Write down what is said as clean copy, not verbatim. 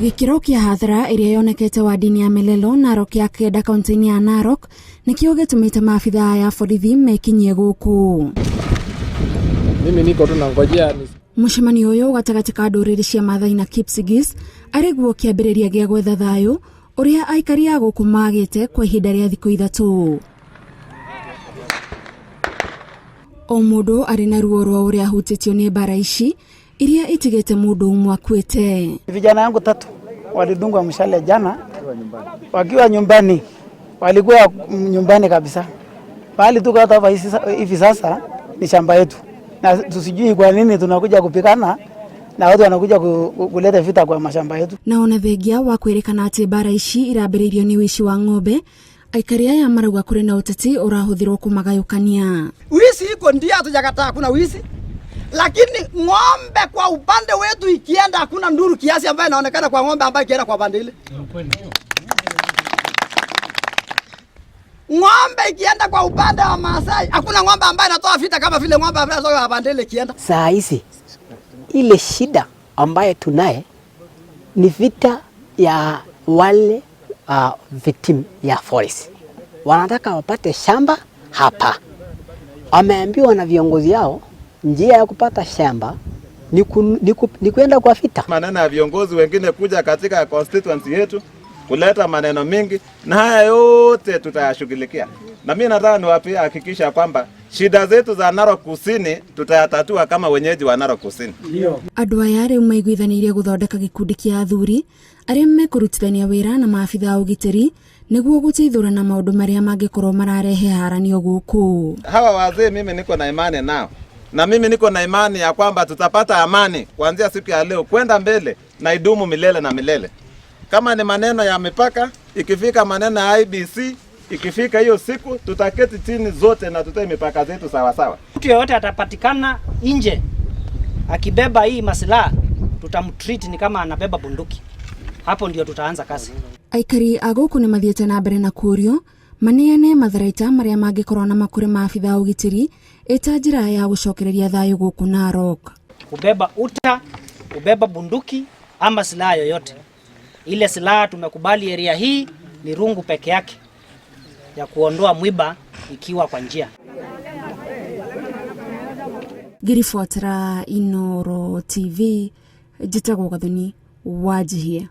Gĩkĩro kĩa hathara ĩrĩa yonekete wadi-inĩ ya Melelo Narok ya kenda kaunti-inĩ ya Narok nĩkĩo gĩtũmĩte maabithaa ya borithi mekinyie gũkũ. Mimi niko tu nangojea ni Mũcemanio ũyũ gatagatĩ ka ndũrĩrĩ cia Maathai na Kipsigis arĩ guo kĩambĩrĩria gĩa gwetha thayũ ũrĩa aikari a gũkũ magĩte kwa ihinda rĩa thikũ 3. O mũndũ arĩ na ruo rwa ũrĩa ahutĩtio nĩ mbara ici iria itigĩte mũndũ ũmwe akuĩte. Vijana yangu 3 walidungwa mshale jana wakiwa nyumbani, walikuwa nyumbani kabisa. Pahali tuko hata hapa hivi sasa ni shamba yetu, na tusijui kwa nini tunakuja kupigana na watu wanakuja kuleta vita kwa mashamba yetu. Na ona thengia wa kwĩrĩkana atĩ mbara ici irambĩrĩirio nĩ ũici wa ng'ombe, aikari aya marauga kũrĩ na ũteti ũrahũthĩrwo kũmagayũkania. Wizi iko ndio, hatujakataa hakuna wizi, lakini ng'ombe kwa upande wetu ikienda hakuna nduru kiasi ambayo inaonekana kwa ng'ombe ambayo ikienda kwa pande ile. Ng'ombe ikienda kwa upande wa Maasai hakuna ng'ombe ambayo inatoa vita kama vile ng'ombe ambayo inatoka kwa pande ile ikienda. Saa hizi ile shida ambayo tunaye ni vita ya wale victim ya forest. Wanataka wapate shamba hapa. Wameambiwa na viongozi yao njia ya kupata shamba ni kuenda kwa vita. Maneno ya viongozi wengine kuja katika constituency yetu kuleta maneno mingi, na haya yote tutayashughulikia. Na mimi nataka niwapie hakikisha kwamba shida zetu za Narok Kusini tutayatatua kama wenyeji wa Narok Kusini. Ndio. Andũ aya rĩu maiguithanĩirie gũthondeka gĩkundi kĩa athuri arĩa mekũrutithania wĩra na maabitha a ũgitĩri nĩguo gũteithũrana maũndũ marĩa mangĩkorwo mararehe haranio gũkũ. Hawa wazee mimi niko na imani nao, na mimi niko na imani ya kwamba tutapata amani kuanzia siku ya leo kwenda mbele na idumu milele na milele. Kama ni maneno ya mipaka, ikifika maneno ya IBC, ikifika hiyo siku tutaketi chini zote na tutoe mipaka zetu sawa sawa. Mtu yeyote atapatikana nje akibeba hii masilaha tutamtreat ni kama anabeba bunduki. Hapo ndio tutaanza kazi. Aikari a gũkũ nĩ mathiĩte na mbere na kũũrio maneane matharaita marĩa mangĩkorwo na makũrĩ maabitha a ũgitĩri ĩta njĩra ya gũcokereria thayũ gũkũ Narok. Kubeba uta, kubeba bunduki ama silaha yoyote. Ile silaha tumekubali area hii ni rungu peke yake ya kuondoa mwiba ikiwa kwa njia. Ngĩribotera Inooro TV, njĩtagwo Gathoni Wanjihia.